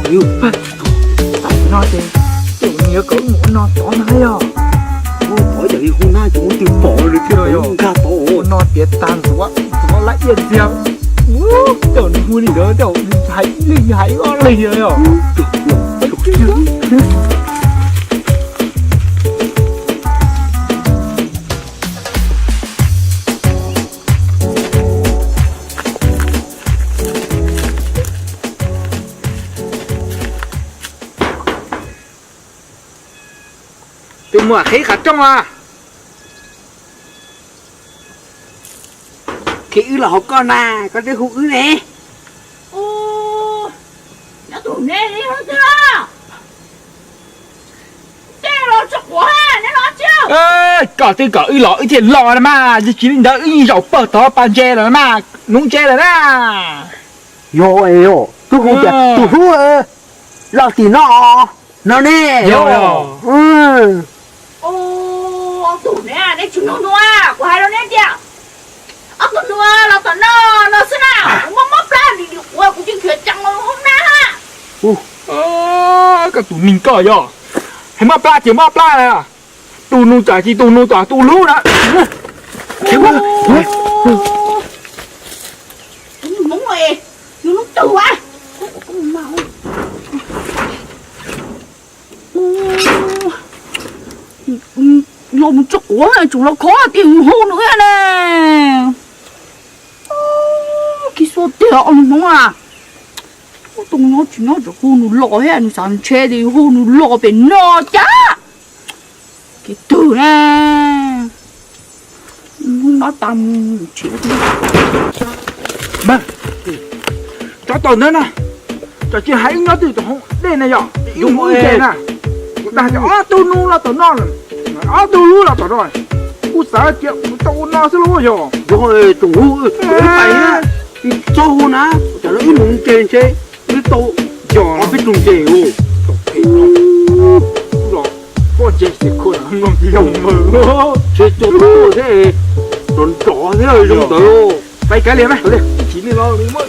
Tam no ces, ces nws yuav kom wb mus ua no tod na yog. Ua tod ib yam li hu na ces muab twg pom lawm thiaj nkag tod. Ua no tiav tag ntxuav ntxuav lab iaj ntxiag. Ua cas nws hu li ntawd, cas nws hais ib leeg nws hais ib ob leeg li yog. Tus muam qhib qhov rooj os. Qhib wb los hauv koj na, koj twb hu wb ne. Nyob tus neb li xwb. Tej los tsis quav, neb los tsis. Koj twb kom wb los wb thiaj los na mas, yog tsis li ntawd wb yeej zaum pawg tod pas ntses lawm na mas, nuv ntses lawm na. Yog, yog, twb hu tias tus hlub los tim no, no ne. Yog, yog. Ob tug ne, neb tsis mloog nua, kuv hais rau neb tias, ob tug nua los tom no, no xwb na, kuv mob mob plab li li quav kuv tsis khiav ceev los hoob na. Koj tus neeg koj yog, hais mob plab ces mob plab. Tus nus tsam tsis tus nus tsam tus hlub na. Tus Hmoob, yus lub tug a. Los mus tso quav tseem los khov tias yus hu nws ne. Kiv xua tiag os nus Hmoob a. Tus nyob tsis nyob tseem hu nws los thiab, nws xav ntshe tias yus hu nws los pem no cas. Kev twg na. Nab tas mus tsev. Tsov tom ntawd na, tsam tsis hais wb nyob twj tom hauv dej na yog, yus mus ntses na. Kuv dag tias ob tug nus los tom no, ob tug hlub los tom no. Kuv xav tias kuv tau ua no xwb los yog. Yog tsoom hlub, wb pais na, txhob hu na, tsam no wb mus ntses ntshe wb tau ob peb tug ntses os. Los poj ntses xis khua mloog tsis yog npawg, tsis tua tuaj thiab, nrov nrov thiab zoo ntawd. Pais kav liam mas, ib chim li los muab